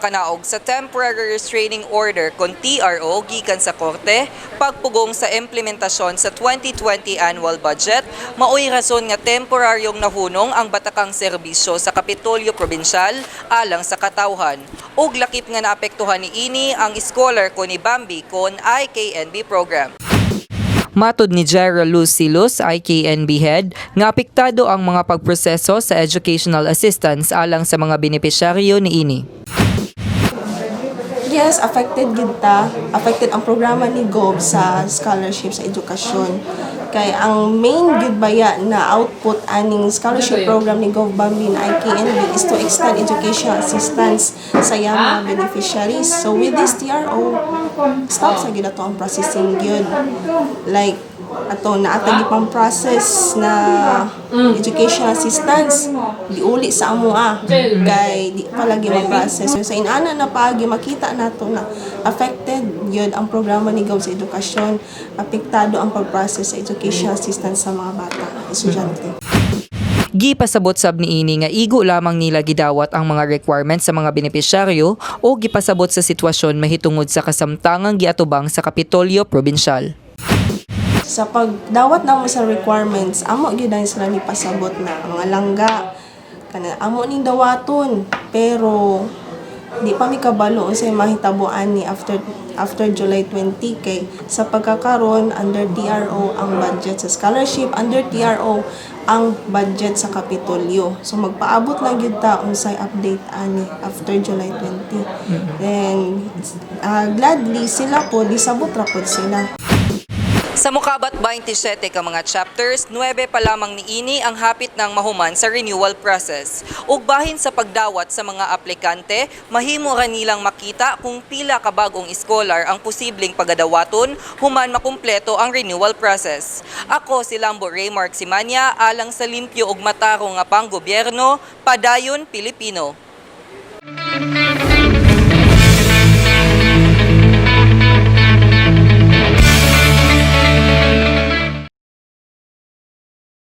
makanaog sa Temporary Restraining Order kon TRO gikan sa korte, pagpugong sa implementasyon sa 2020 annual budget, maoy rason nga temporaryong nahunong ang batakang serbisyo sa Kapitolyo Probinsyal alang sa katawhan. Ug lakip nga naapektuhan niini ang scholar ko ni Bambi kon IKNB program. Matod ni Jera Lucilus, IKNB head, nga apektado ang mga pagproseso sa educational assistance alang sa mga benepisyaryo niini. Yes, affected gid ta. Affected ang programa ni Gov sa scholarship sa edukasyon. Kay ang main gid baya na output aning scholarship program ni Gov Bambi na IKNB is to extend educational assistance sa iyang mga beneficiaries. So with this TRO, stop sa gid ato ang processing gyud. Like ato na atagi pang process na education assistance, giuli sa amoa kay di pa lagi ma-process. So, sa inana na paagi, makita nato na affected yun ang programa ni Gov sa edukasyon, apektado ang pag-process sa education assistance sa mga bata, estudyante. Gipasabot sab niini nga igo lamang nila gidawat ang mga requirements sa mga benepisyaryo o gipasabot sa sitwasyon mahitungod sa kasamtangang giatubang sa Kapitolyo Probinsyal. Sa pagdawat namo sa requirements, amo gyud ang sila ni pasabot na mga langga kana amo ning dawaton, pero di pa mi kabalo unsay mahitabo ani after after July 20, kay sa pagkakaron under TRO ang budget sa scholarship, under TRO ang budget sa Kapitolyo. So magpaabot lang gyud ta unsay update ani after July 20. Then gladly sila po disabot ra pod sila. Sa mukabat 27 ka mga chapters, 9 pa lamang niini ang hapit ng mahuman sa renewal process. Ug bahin sa pagdawat sa mga aplikante, mahimo ra nilang makita kung pila ka bag-ong scholar ang posibleng pagadawaton human makumpleto ang renewal process. Ako si Lambo Raymark Simanya alang sa limpyo ug matarong nga panggobyerno, Padayon Pilipino.